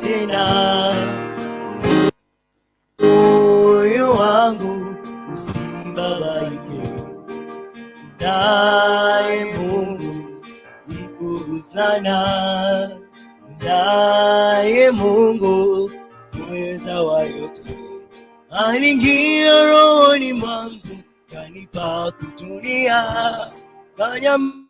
Tena, moyo wangu usibabaike, naye Mungu mkuu sana, naye Mungu muweza wa yote, aliingia rohoni mwangu, kanipa kutulia, kanyam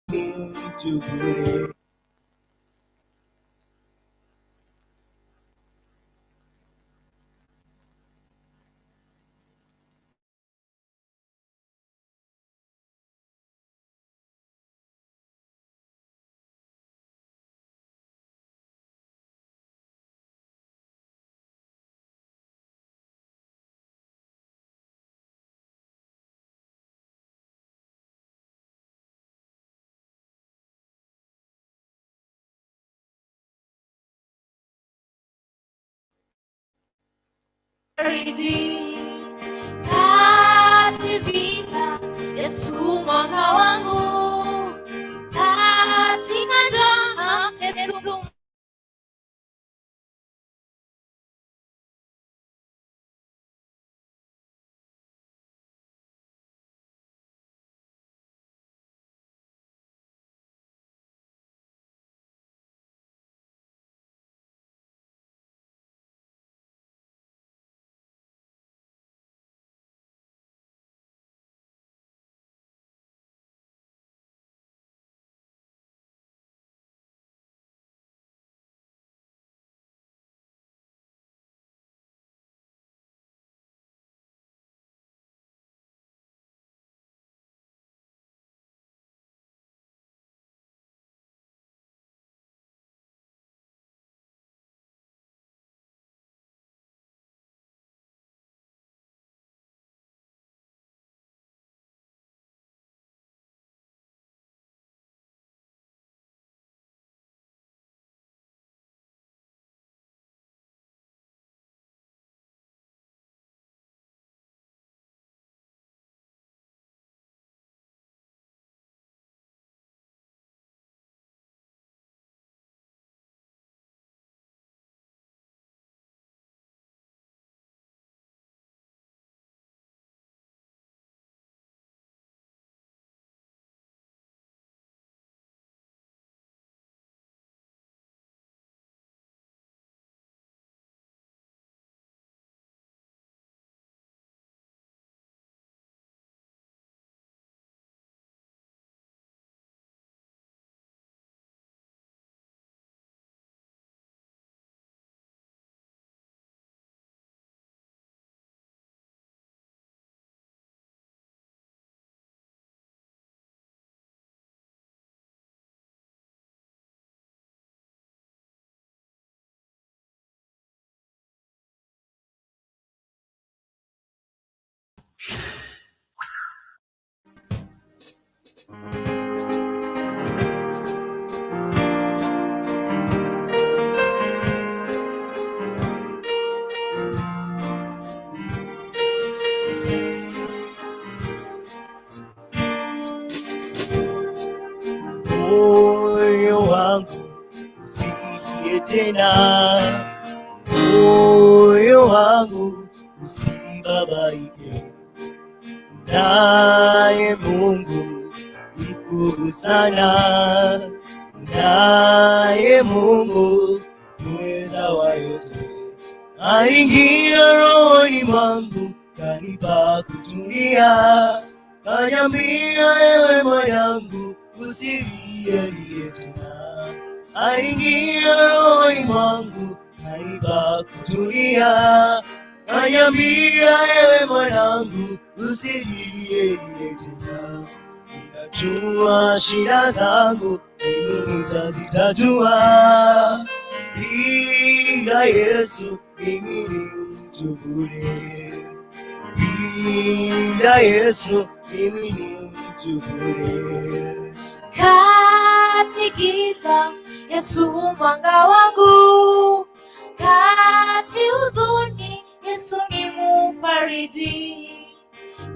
mtu bure. Fariji kati vita, Yesu mwanga wangu, katika njaa, Yesu. Moyo wangu usilie tena, moyo wangu usibabaike, naye Mungu mkuu sana, naye Mungu muweza wa yote, aingia rohoni mwangu, kanipa kutulia, kaniambia, ewe mwanangu, usilie tena. Aingia rohoni mwangu, kanipa kutulia, kaniambia, ewe mwanangu, usilie tena. Ninajua shida zangu, mimi nitazitatua. Bila Yesu mimi ni mtu bure. Bila Yesu mimi ni mtu bure. Kati giza, Yesu mwanga wangu. Kati huzuni, Yesu ni mufariji.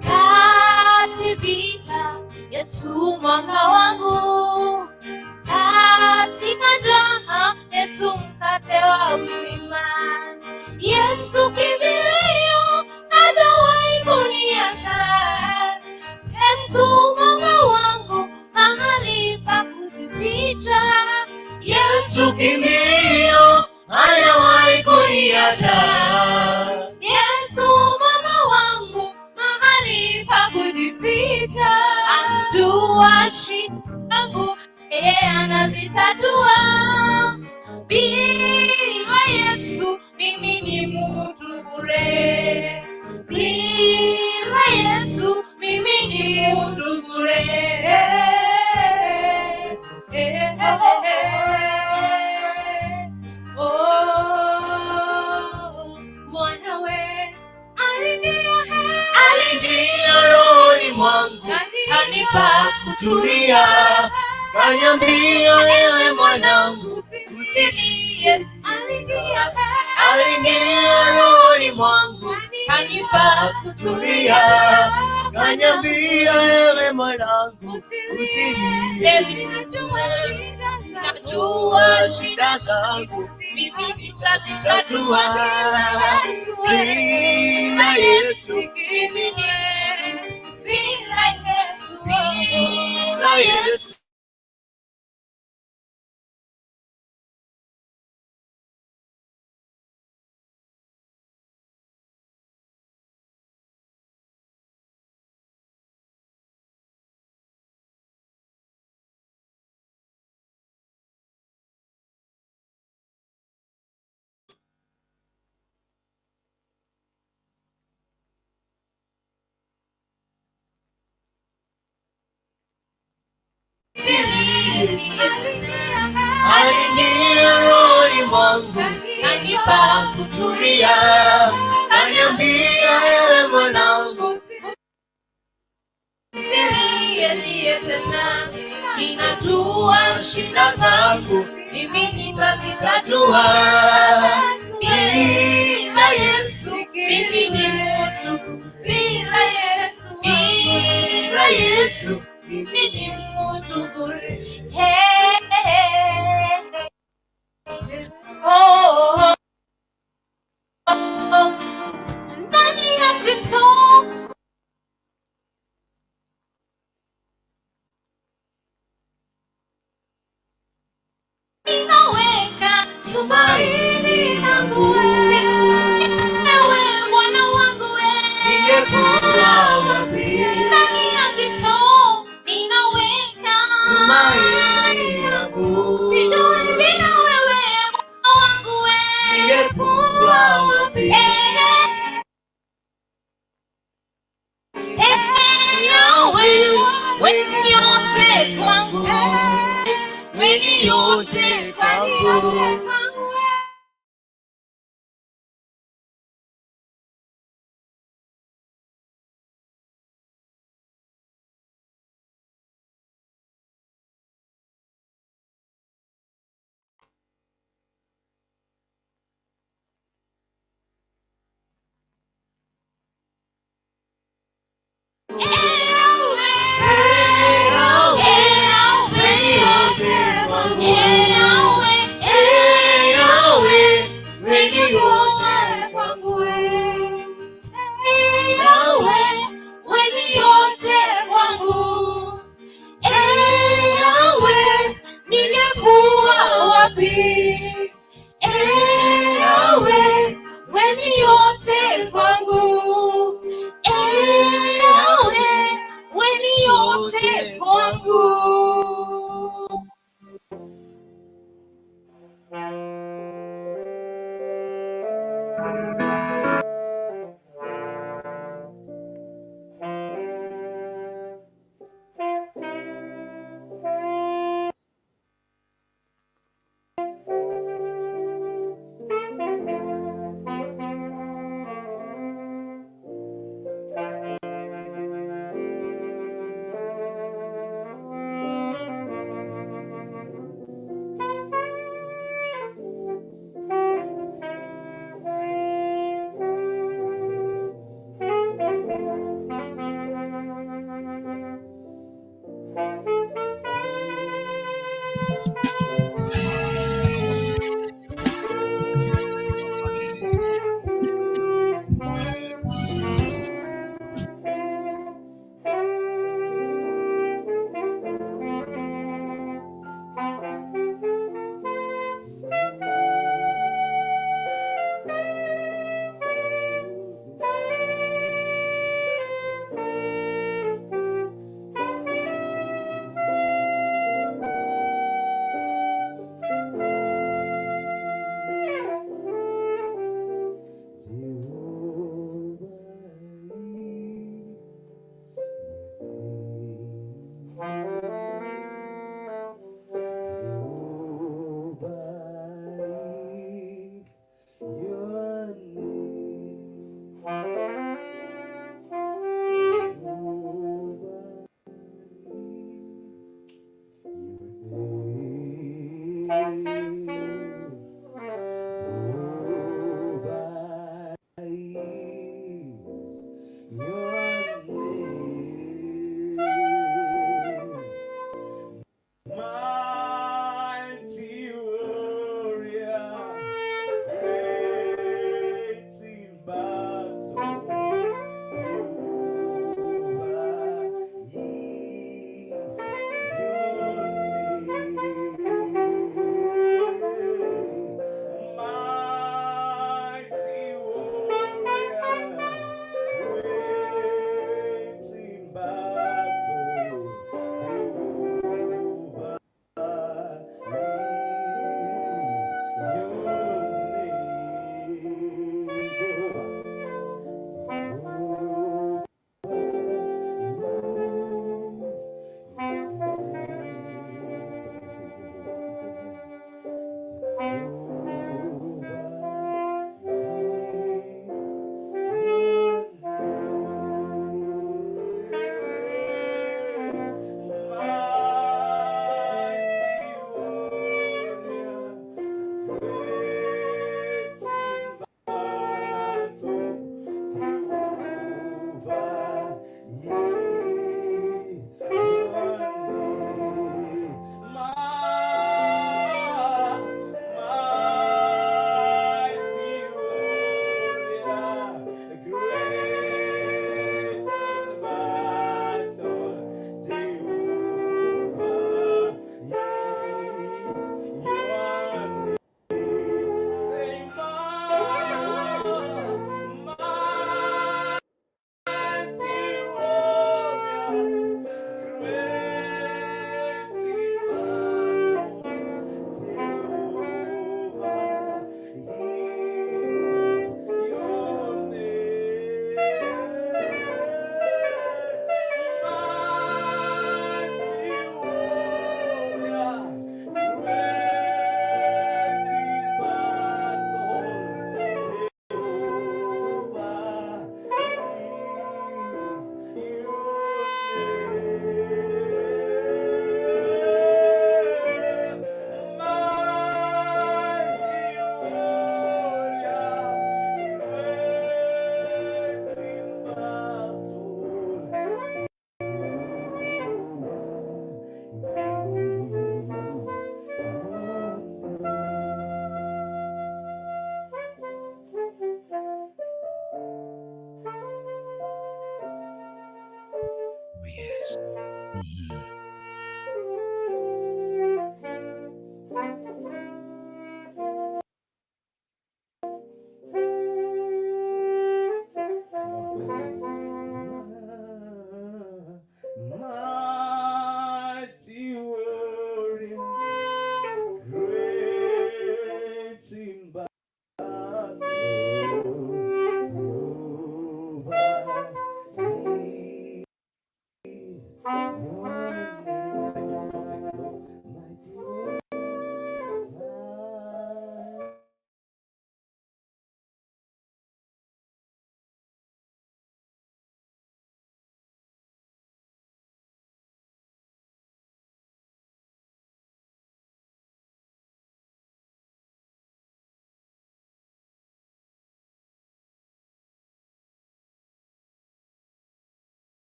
Kati vita, Yesu mwanga wangu. Katika njaa, Yesu mkate wa uzima. Yesu kimbilio, hajawahi kuniacha. Yesu mwanga wangu, mahali pa kujificha. Yesu kimbilio, hajawahi kuniacha. Yesu mwamba wangu, mahali pa kujificha. Anajua shida zangu, yeye anazitatua. Bila Yesu mimi ni mtu bure. Bila Yesu mimi ni mtu bure. Eh, eh, eh. Oh, mwanawe aliingia Aliingia rohoni mwangu, kanipa kutulia, kaniambia ewe mwanangu, usilie. Aliingia Aliingia rohoni mwangu, kanipa kutulia, kaniambia ewe mwanangu, usilie. Najua shida zangu mimi nitazitatua. nitazitatua. Bila Yesu, Mimi ni bila Yesu, bila Yesu. Aliingia rohoni mwangu, kanipa kutulia, kaniambia ewe mwanangu, usilie tena. Ninajua shida zangu mimi nitazitatua. tatua. Bila Yesu mimi ni mtu, bila Yesu, Bila Yesu mimi ni mtu bure. Hey, hey, oh, oh, ndani ya Kristo ninaweka tumaini langu, ewe Bwana wangu wewe. ningekuwa wapi? Ndani ya Kristo ninaweka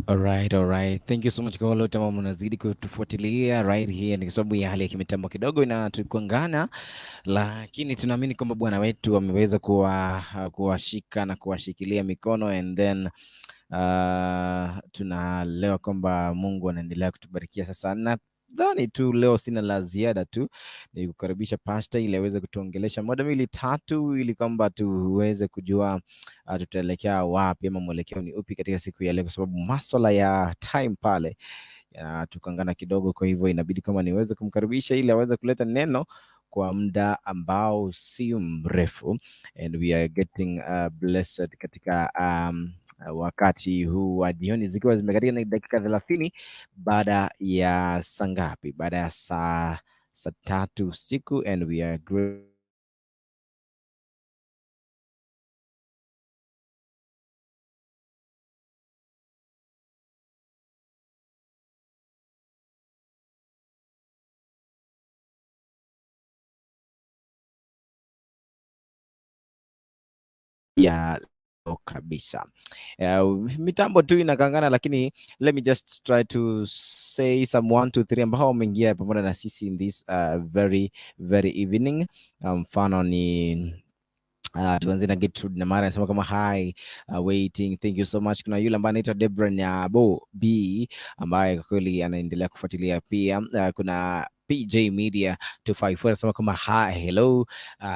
Alright, alright. Thank you so much kwa wale wote ambao mnazidi kutufuatilia right here. Ni kwa sababu ya hali ya kimitambo kidogo inatukongana, lakini tunaamini kwamba Bwana wetu ameweza kuwashika na kuwashikilia mikono and then tunaelewa kwamba Mungu anaendelea kutubarikia. Sasa nadhani tu leo sina la ziada tu ni kukaribisha pasta ili aweze kutuongelesha moja mbili tatu, ili kwamba tuweze kujua tutaelekea wapi ama mwelekeo ni upi katika siku ya leo, kwa sababu maswala ya time pale yanatukangana kidogo. Kwa hivyo inabidi kama niweze kumkaribisha ili aweze kuleta neno kwa muda ambao si mrefu, and we are getting blessed katika wakati huu wa jioni zikiwa zimekatika na dakika 30 baada ya saa ngapi? Baada ya saa 3 usiku, and we are great ya leo kabisa. Mitambo tu inakangana, lakini let me just try to say some 1 2 3 ambao wameingia pamoja na sisi in this very very evening. Mfano ni tuanze na Gertrude Namara anasema kama hi, waiting, thank you so much. Kuna yule ambaye anaitwa Debra Nyabo B ambaye kwa kweli anaendelea kufuatilia pia. Kuna PJ Media 254 anasema kama hi, hello,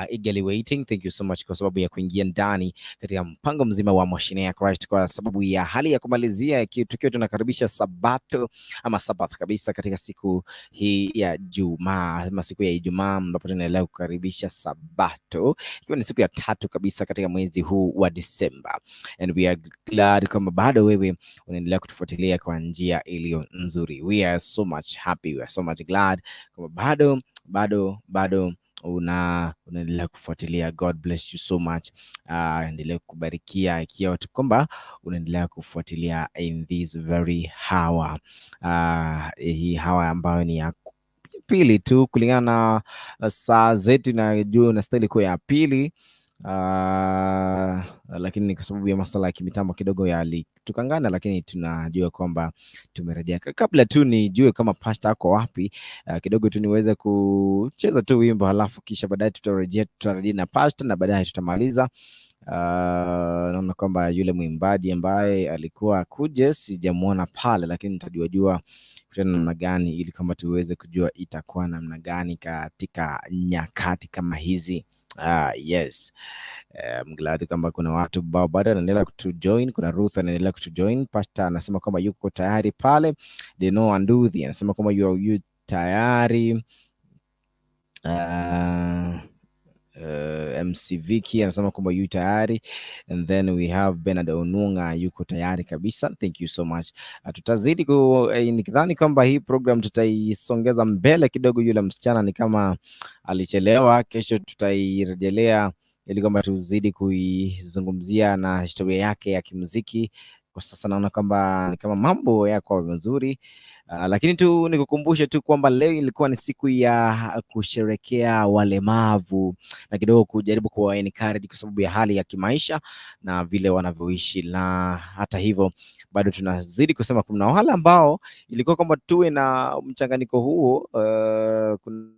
eagerly waiting, thank you so much kwa sababu ya kuingia ndani katika mpango mzima wa Mashine ya Christ, kwa sababu ya hali ya kumalizia tukiwa tunakaribisha Sabato ama Sabbath kabisa katika siku hii ya Jumaa ama siku ya Ijumaa ambapo tunaendelea kukaribisha Sabato ikiwa ni siku ya tatu kabisa katika mwezi huu wa Disemba, and we are glad kwamba bado wewe unaendelea kutufuatilia kwa njia iliyo nzuri. We are so much happy, we are so much glad kwamba bado bado bado unaendelea kufuatilia. God bless you so much. Endelea kukubarikia ikiwa tu kwamba unaendelea kufuatilia in this very hour. Hii hour ambayo ni ya pili tu kulingana na saa zetu, najua unastahili kuwa ya pili. Lakini ni kwa sababu ya masuala ya kimitambo kidogo yalitukangana, lakini tunajua kwamba tumerejea. Kabla tu nijue kama pasta ako wapi, kidogo tu niweze kucheza tu wimbo, halafu kisha baadaye tutarejea na pasta na baadaye tutamaliza. Naona kwamba yule mwimbaji ambaye alikuwa akuje sijamwona pale, lakini nitajuajua kutana namna gani ili kwamba tuweze kujua itakuwa namna gani katika nyakati kama hizi. Yes. I'm glad kwamba kuna watu ambao bado wanaendelea kutujoin. Kuna Ruth anaendelea kutujoin. Pastor anasema kwamba yuko tayari pale. Deno Anduthi anasema kwamba yu tayari. MC Vicky anasema kwamba yu tayari, and then we have Bernard Onunga yuko tayari kabisa. Thank you so much. Tutazidi nikidhani kwamba hii program tutaisongeza mbele kidogo. Yule msichana ni kama alichelewa, kesho tutairejelea ili kwamba tuzidi kuizungumzia na historia yake ya kimuziki. Kwa sasa naona kwamba ni kama mambo yako mazuri. Lakini tu nikukumbushe tu kwamba leo ilikuwa ni siku ya kusherekea walemavu na kidogo kujaribu kuwa encourage kwa sababu ya hali ya kimaisha na vile wanavyoishi, na hata hivyo bado tunazidi kusema kuna wale ambao ilikuwa kwamba tuwe na mchanganyiko huo, kuna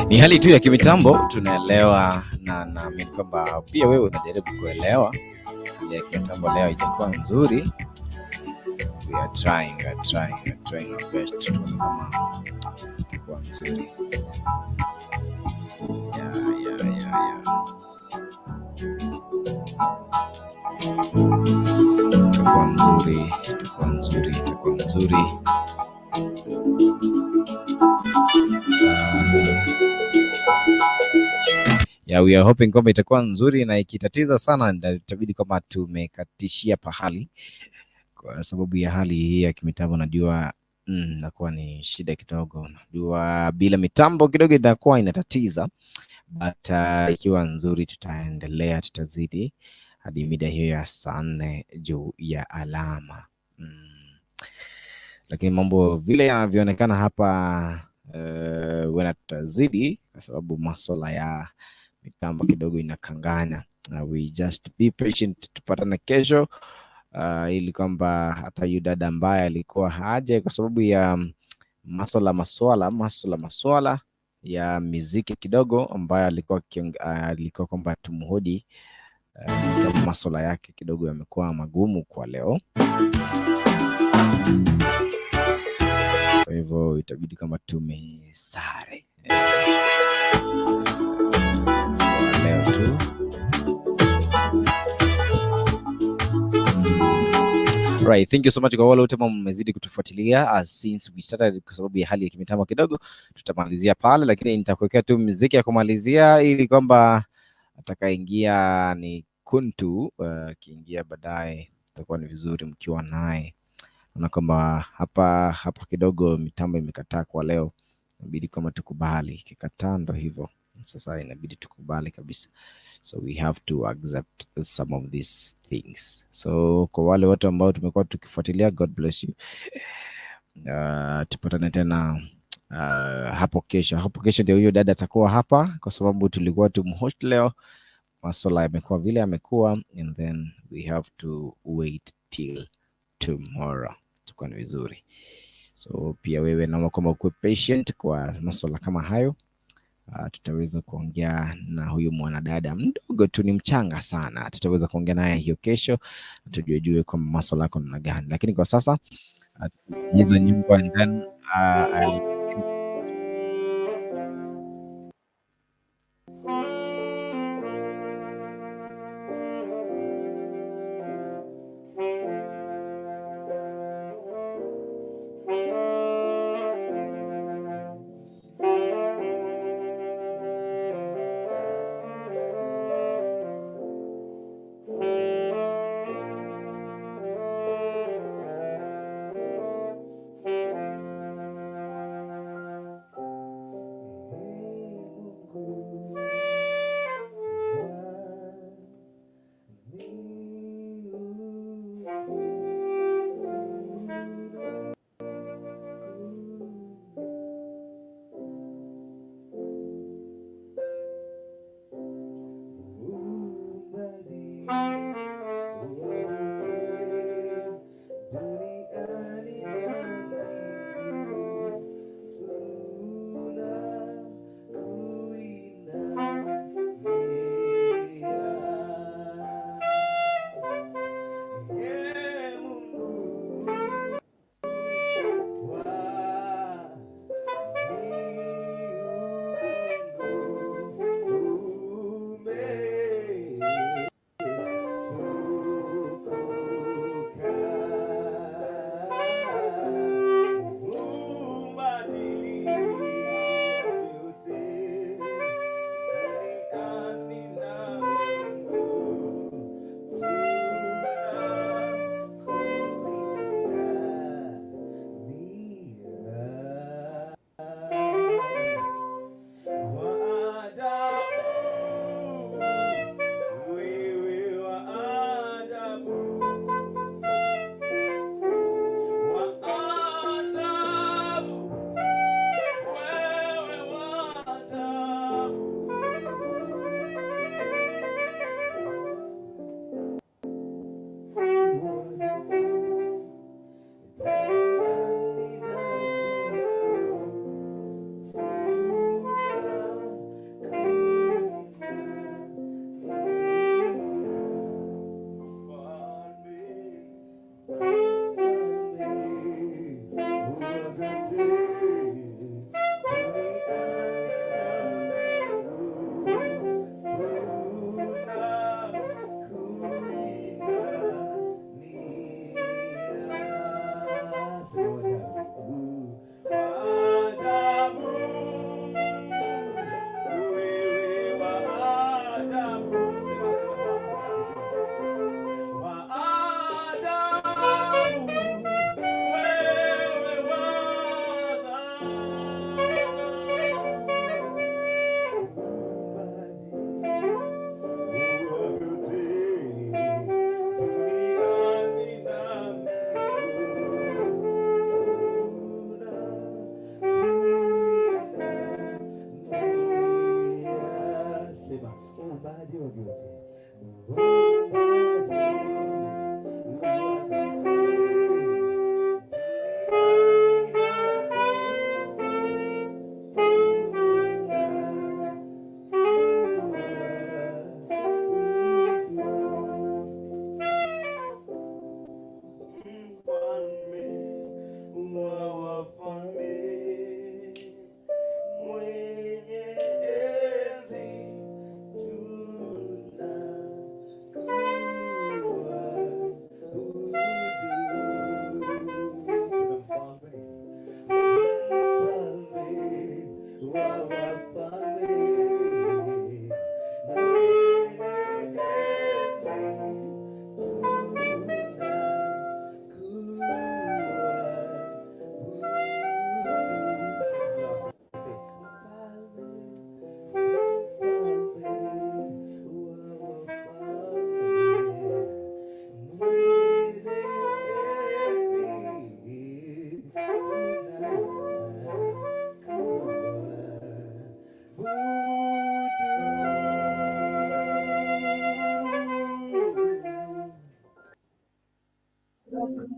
Ni hali tu ya kimitambo tunaelewa, na naamini kwamba pia wewe unajaribu kuelewa. Hali ya kimitambo leo haijakuwa nzuri. We are trying, we are trying, we are trying our best tuone kama itakuwa nzuri. Yeah. Itakuwa nzuri, itakuwa nzuri, itakuwa nzuri. Yeah, we are hoping kwamba itakuwa nzuri, na ikitatiza sana itabidi kwamba tumekatishia pahali kwa sababu ya hali hii ya kimitambo. Najua inakuwa ni shida kidogo, najua bila mitambo kidogo itakuwa inatatiza, but ikiwa nzuri tutaendelea, tutazidi hadi mida hiyo ya saa 4 juu ya alama. Lakini mambo vile yanavyoonekana hapa wena tutazidi kwa sababu maswala ya mitambo kidogo inakangana. We just be patient, tupatane kesho ili kwamba hata yu dada ambaye alikuwa haje kwa sababu ya maswala ya miziki kidogo ambayo alikuwa kwamba tumhoji, kama maswala yake kidogo yamekuwa magumu kwa leo, kwa hivyo itabidi kama tumesare kwa leo tu. Right, thank you so much kwa wale wote ambao mmezidi kutufuatilia since we started. Kwa sababu ya hali ya kimitambo kidogo tutamalizia pale, lakini nitakuwekea tu muziki ya kumalizia ili kwamba atakayeingia ni Kuntu, akiingia baadaye itakuwa ni vizuri mkiwa naye. Naona kwamba hapa hapa kidogo mitambo imekataa kwa leo, inabidi kwamba tukubali. Ikikataa ndo hivyo sasa, inabidi tukubali kabisa, so we have to accept some of these things. So kwa wale wote ambao tumekuwa tukifuatilia, God bless you. Tupatane tena hapo kesho. Hapo kesho ndio huyo dada atakuwa hapa, kwa sababu tulikuwa tumhost leo, maswala yamekuwa vile yamekuwa, and then we have to wait till tomorrow. Itakuwa ni vizuri. So pia wewe naomba kwamba ukuwe patient kwa maswala kama hayo. Tutaweza kuongea na huyu mwanadada mdogo tu, ni mchanga sana. Tutaweza kuongea naye hiyo kesho, tujue kwamba maswala yako namna gani, lakini kwa sasa hizo nyimbo and then I'll Kumtazama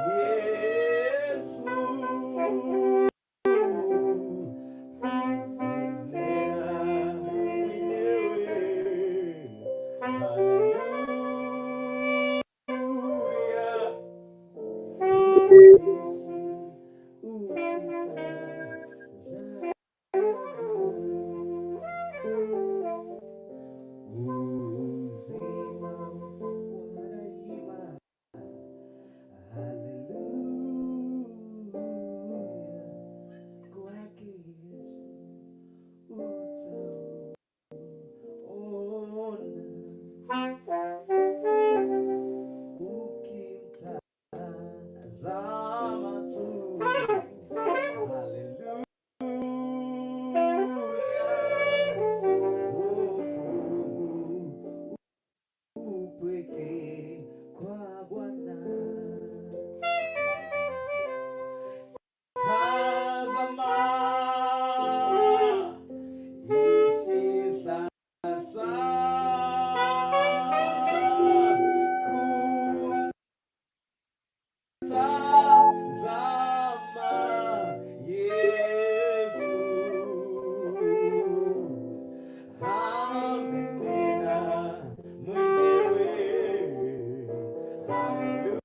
Yesu. Nitaishi ukitazama uzima wa daima. Haleluya, kwake Yesu utaona ukimtazama tu. Haleluya, wokovu upweke kwa Bwana. Tazama, ishi sasa kumtazama Yesu. Amenena mwenyewe. Haleluya.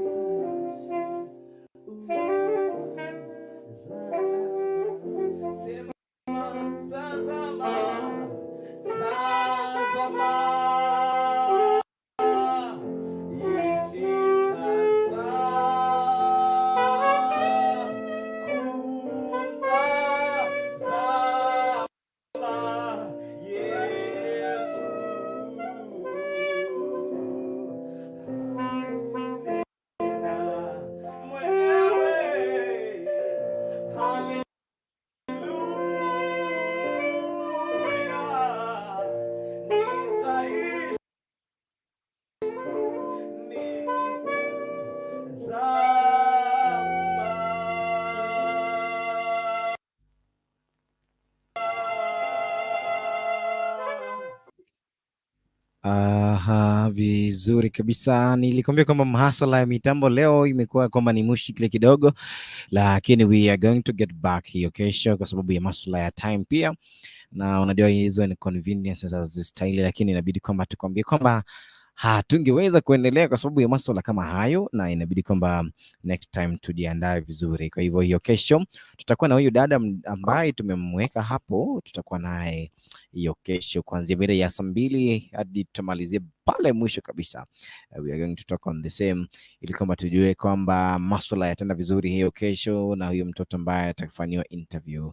Nitaishi ukitazama. Sema tazama, tazama, ishi sasa kumtazama Yesu. Amenena mwenyewe. Haleluya, nitaishi nikitazama. Aha, vizuri kabisa. Nilikwambia kwamba masuala ya mitambo leo imekuwa kwamba ni mushkile kidogo, lakini we are going to get back hiyo kesho kwa sababu ya masuala ya time pia, na unajua hizo ni conveniences hazistahili, lakini inabidi kwamba tukwambie kwamba hatungeweza kuendelea kwa sababu ya masuala kama hayo, na inabidi kwamba next time tujiandae vizuri. Kwa hivyo hiyo kesho tutakuwa na huyu dada ambaye tumemweka hapo, tutakuwa naye hiyo kesho kuanzia mida ya saa 2 hadi tutamalizie pale mwisho kabisa. We are going to talk on the same ili kwamba tujue kwamba maswala yataenda vizuri hiyo kesho, na huyo mtoto ambaye atafanyiwa interview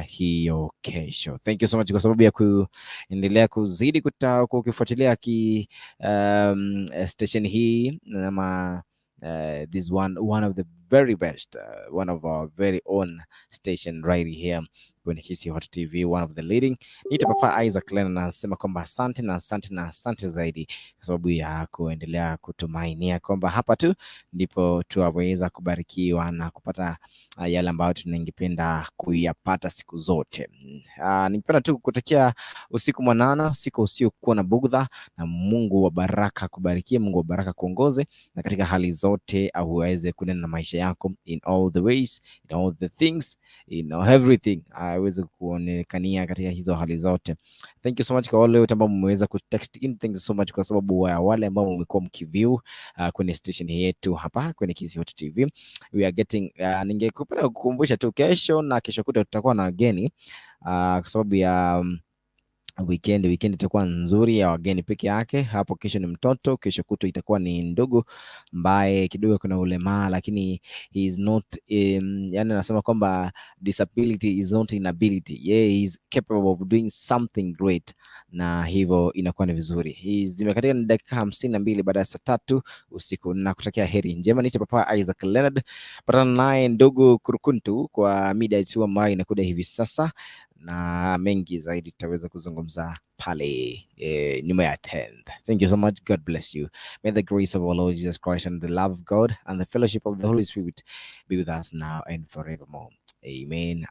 hiyo kesho. Thank you so much kwa sababu ya kuendelea kuzidi kukifuatilia station hii ama this one, one of the very best, one of our very own station right here kwenye Kisii Hot TV, one of the leading. Niite Papa Isaac Lena, nasema kwamba asante na asante na asante zaidi kwa sababu ya kuendelea kutumainia kwamba hapa tu ndipo tuwaweza kubarikiwa na kupata yale ambayo tunangependa kuyapata siku zote. Ningependa tu kukutakia usiku mwanana, usiku usiokuwa na bugdha, na Mungu wa baraka kubarikie, Mungu wa baraka kuongoze, na katika hali zote aweze kunena na maisha yako in all the ways, in all the things, in everything, aweze kuonekania katika hizo hali zote. Thank you so much kwa wale wote ambao mmeweza kutext in. Thank you so much kwa sababu wale ambao mmekuwa mkiview kwenye station yetu hapa kwenye Kisii Hot TV. We are getting ningekupenda kukumbusha tu kesho na kesho kutwa tutakuwa na wageni kwa sababu ya weekend. Weekend itakuwa nzuri ya wageni peke yake. Hapo kesho ni mtoto, kesho kutwa itakuwa ni ndugu ambaye kidogo kuna ulemaa, lakini he is not yani anasema kwamba disability is not inability. Yeah, he is capable of doing something great, na hivyo inakuwa ni vizuri. Hii zimekatika ni dakika 52 baada ya saa 3 usiku, na kutakia heri njema. Niite Papa Isaac Leonard, patana naye ndugu Kurukuntu kwa mida tu ambayo inakuja hivi sasa na mengi zaidi tutaweza kuzungumza pale nyuma ya 10. Thank you so much. God bless you. May the grace of our Lord Jesus Christ and the love of God and the fellowship of the Holy Spirit be with us now and forevermore. Amen.